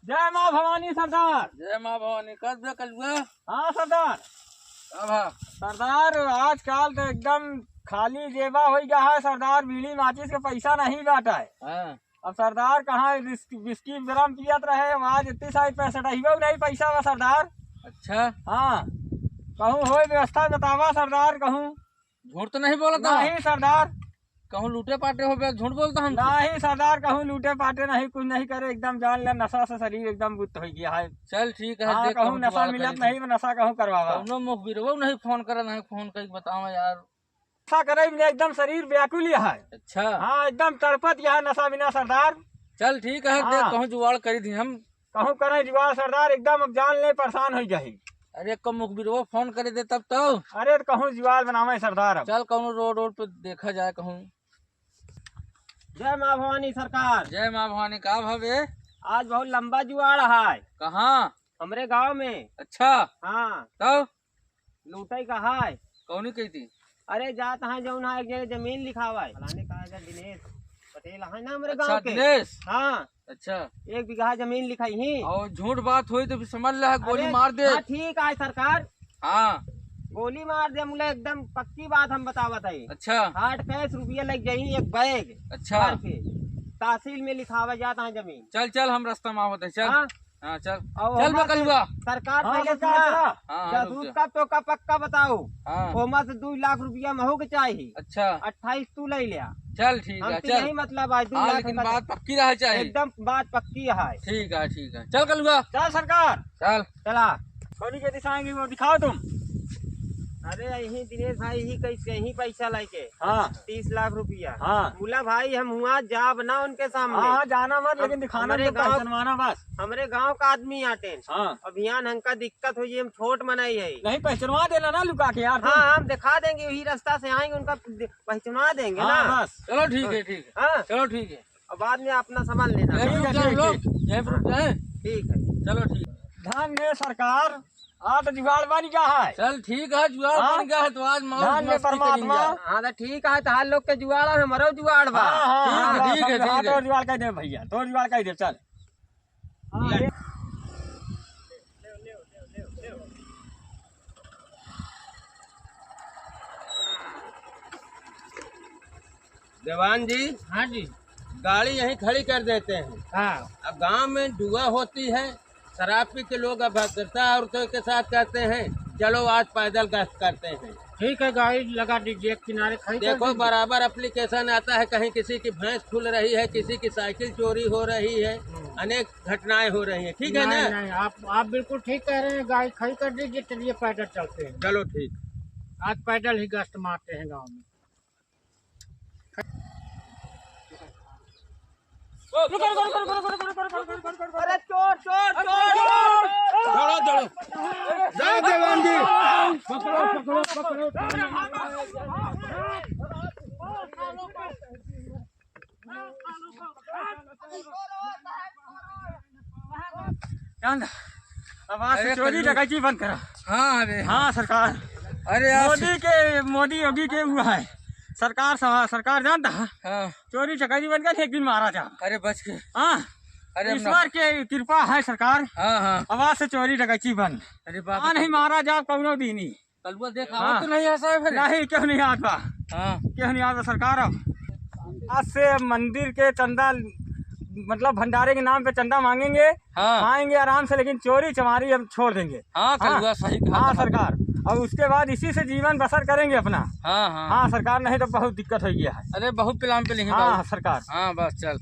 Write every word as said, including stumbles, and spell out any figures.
जय माँ भवानी सरदार। जय माँ भवानी। कब बे कलुआ? हाँ सरदार। कब है? सरदार, आजकल तो एकदम खाली जेबा होइ गया है सरदार, बीड़ी माचिस के पैसा नहीं बाटा है। हाँ। अब सरदार कहाँ विस्की, विस्की ड्रम पियत रहे, आज इतनी सारी पैसा रहिबो नहीं पैसा बा सरदार। अच्छा। हाँ, कहूँ होए व्यवस्था बतावा सरदार, कहूँ। झूठ तो नहीं बोलत है? नहीं सरदार। कहूँ लूटे पाटे हो बे, झूठ बोलता हम? नहीं सरदार, कहूँ लूटे पाटे नहीं, कुछ नहीं करे, एकदम जान ले नशा से शरीर एकदम बुत होइ गया है। चल ठीक है, हाँ, देख कहूँ कहूँ नशा जुगाड़ मिलत करी। नहीं, नशा कहूँ करवावा। कौनो मुखबिरवो नहीं फोन करे, नहीं फोन करके बतावा यार। नशा करे में एकदम शरीर व्याकुल ही है। अच्छा। हाँ, एकदम तड़पत यह है नशा बिना सरदार। चल ठीक है, हाँ। देख कहूँ जुगाड़ करी दी हम। कहूँ करे जुगाड़ सरदार, एकदम अब जान ले परेशान होइ गई। अरे, को मुखबिरवो फोन करे दे तब तो। अरे, तो कहूँ जुगाड़ बनावे सरदार अब। चल, कहूँ रोड, रोड पे देखा जाए कहूँ। जय माँ भवानी सरकार। जय माँ भवानी। का भा बे? आज बहुत लंबा जुगाड़ है। कहाँ? हमरे गाँव में। अच्छा। हाँ। तब? लूटे का है। कौनी कही थी? अरे, जात है जौन है, एक जगह जमीन लिखावा है। फलाने का है, दिनेश पटेल है ना हमरे अच्छा, गाँव के। दिनेश। हाँ। अच्छा। एक बीघा जमीन लिखाई ही। और झूठ बात होई तो फिर समझ ले, गोली अरे, मार दे। हाँ, ठीक है सरकार। हाँ। गोली मार दे, मुला एकदम पक्की बात हम बतावत है। अच्छा। हार्ड कैश रुपया लग जाई एक बैग अच्छा। भर के। तहसील में लिखावा जात है जमीन। चल, चल, हम रास्ता में आवत है, चल। हाँ। हाँ, चल। और चल ओमा से बकलुआ। सरकार हाँ, पहले सरकार, सुना। चला। हाँ, हाँ, रुक जासूस जा। का तो का पक्का बताओ। हाँ। ओमा से दो लाख रुपया महू के चाही। अच्छा। अट्ठाईस तू ले लिया। चल, ठीक हम है, तो चल। यही मतलब आज दो हाँ, लाख लेकिन का बात पक्की रहे चाही। एकदम बात पक्की है। ठीक है, ठीक है। चल कलुआ। चल सरकार। चल। चला। कौनी के दिखाएंगे वो दिखाओ तुम। अरे यही दिनेश भाई, यही कैसे, यही पैसा लेके। हाँ। तीस लाख रुपया। हाँ। बोला भाई हम हुआ जाब ना उनके सामने। हाँ, हाँ, जाना मत, हम-, लेकिन दिखाना हमरे तो गाँव, पहचानवाना बस। हमरे गाँव का आदमी आटे। हाँ। अभियान हमका दिक्कत हो, ये हम छोट मनई है। नहीं, पहचानवा देना ना लुका के यार, हाँ, तुम। हम दिखा देंगे, वही रास्ता से आएंगे, उनका दि-, पहचानवा देंगे हाँ, ना। बस। चलो ठीक है, ठीक है। हाँ। चलो ठीक है। अब बाद में अपना सामान लेना। यहीं रुक जाए हम लोग, यहीं रुक जाए। ठीक है। चलो ठीक है। धन्य सरकार, आज तो जुगाड़ बन गया है। चल ठीक है, जुगाड़ हाँ? बन गया है तो आज मौज धन्य मस्ती परमात्मा। करेंगे। हाँ तो ठीक है, तो हाल लोग के जुगाड़ है, हमरो जुगाड़ बा। हाँ, हाँ, ठीक है, हाँ, ठीक है, समझ, ठीक हाँ, है। तोर जुगाड़ कह दे भैया, तोर जुगाड़ कह दे, चल। हाँ, ले। ये देवान जी, हाँ जी। गाड़ी यहीं खड़ी कर देते हैं। हाँ। अब गांव में जुआ होती है, शराब पी के लोग अभद्रता औरतों के साथ करते हैं, चलो आज पैदल गश्त करते हैं। ठीक है, गाड़ी लगा दीजिए किनारे, खड़ी कर देखो, दीजिए। बराबर एप्लीकेशन आता है, कहीं किसी की भैंस खुल रही है, किसी की साइकिल चोरी हो रही है, हम्म। अनेक घटनाएं हो रही हैं, ठीक है नहीं, ना? नहीं, आप, आप बिल्कुल ठीक कह रहे हैं, गाड़ी खड़ी कर दीजिए, चलिए पैदल चलते हैं। चलो ठीक। आज पैदल ही गश्त मारते हैं गांव में। रुको, रुको, रुको। अरे चोर, चोर, चोर, चोर। दौड़ो, दौड़ो। जय देवान जी। पकड़ो, पकड़ो, पकड़ो। जानता, अब आज से अरे चोरी कल्लू। डकैती बंद करा। हाँ, अरे। हाँ, सरकार। अरे यार, मोदी के, मोदी योगी के हुआ है। सरकार सवा-, सरकार जानता है? हाँ। चोरी डकैती बंद कर, एक दिन मारा जा। अरे बच के। हाँ। अरे हम ईश्वर के कृपा है सरकार। हाँ, हाँ। अब आज से चोरी डकैती बंद। अरे बाप हाँ, रे। नहीं मारा जा कौनो दिन ही। कलुआ देख, हाँ। आवत तो नहीं है साहब, अरे। नहीं, क्यों नहीं आता? हाँ। क्यों नहीं आता सरकार? अब आज से मंदिर के चंदा, मतलब भंडारे के नाम पे चंदा मांगेंगे, हाँ। खाएंगे आराम से, लेकिन चोरी चमारी हम छोड़ देंगे। हाँ, हाँ। कलुआ सही कहा हाँ, था। सरकार। और उसके बाद इसी से जीवन बसर करेंगे अपना। हाँ, हाँ। हाँ, सरकार, नहीं तो बहुत दिक्कत हो गया है। अरे, बहुत प्लान पे लिखे हाँ, बाबू। सरकार। हाँ, बस चल।